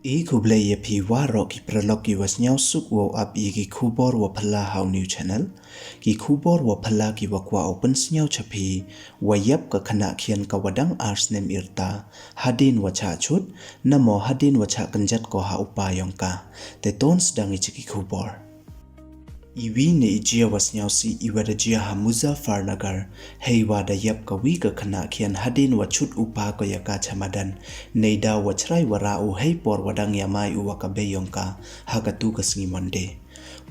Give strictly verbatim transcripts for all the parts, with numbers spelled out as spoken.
I khublei ya phi waroh ki paralok ki wa sniawsuk wow ap ya ki khubor wa phylla ha u new channel. Ki khubor wa phylla ki wa kwah u pynsniaw cha phi, wa yap ka khynnah khian ka wa dang ar snem i rta, hadien wa chah chut, namo hadien wa chah kynjat ko ha u pa yong ka. Te ton sdang i cha ki khubor. I wi ne i jia wa sniawsih i wa da jia ha Muzaffarnagar, hei wa da yap ka wi ka khynnah khian hadien wa chut u pa ko ya ka cha madan, nei da wa chrai wa rah u hei por wa dang ya mai u wa ka bei yong ka, ha ka tu ka sngi Monday.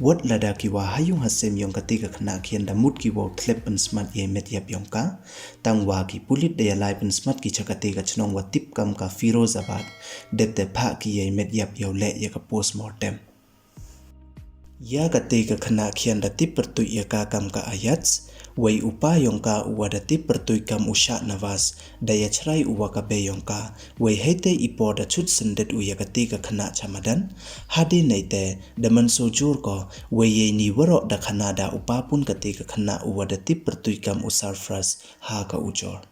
Wat lada ki wa ha yung ha sem yong ka te ka khynnah khian da mut ki wow thlep pynsmat ya i met yap yong ka, tang wa ki pulit da ya lai pynsmat ki cha ka te ka chnong wa tip kam ka Firozabad, dep te phah ki ya i met yap yow leh ya ka postmortem. Ya ka te ka khynnah khian da tip pyrtuit ya ka kam ka Ayaz, wei u pa yong ka u wa da tip pyrtuit kam u Shahnawaz, da ya chrai u wa ka bei yong ka, wei hei te i por da chut syndet u ya ka te ka khynnah cha madan, hadien nei te, da mynsaw jur ko, wei yei ni waroh da khana da u pa pun ka te ka khynnah u wa da tip pyrtuit kam u Sarfraz, ha ka ujor.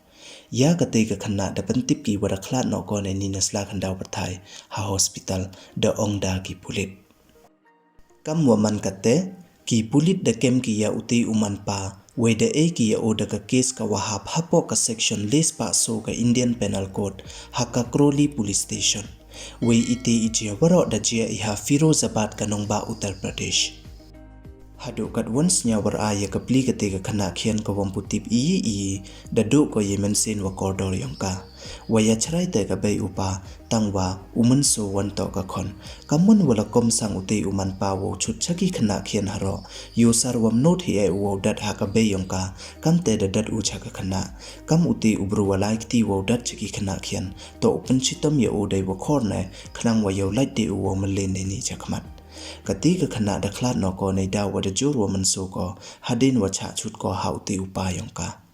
Ya ka te ka khynnah da pyntip ki wa da khlad noh ko nei ni na sla khyndaw pyrthai, ha hospital, da ong da ki pulit. Kam wa man ka te, ki pulit da kem ki ya u te u man pa, wei da ei ki ya u da ka case ka wa hap hapoh ka section le spah so ka Indian Penal Code, ha ka Karoli Police Station. Wei i te i jia waroh da jia i ha Firozabad ka nongbah Uttar Pradesh. Haduh kat wan sniaw wa rah ya ka pli ka te ka khynnah khian ka wam pu tip i i, da duh ko ya i mynsiem wa kordor yong ka. Wa ya chrai te ka bei u pa, tang wa u mynsaw wan toh ka khon. Ka mon wa la kom sang u te u man pa wow chut cha ki khynnah khian haroh, yow sar wam not hi e u wow dat ha ka bei yong ka, kam te da dat u cha ka khynnah. Kam u te u bru wa lai kti wow dat cha ki khynnah khian, toh u pynchitom ya u dei wa khor ne, khnang wa yow lait de u wow myllen nei ni cha khmat. Ka te ka khynnah da khlad noh ko nei da wa da jur wa mynsaw ko, hadien wa chah chut ko ha u te u pa yong ka.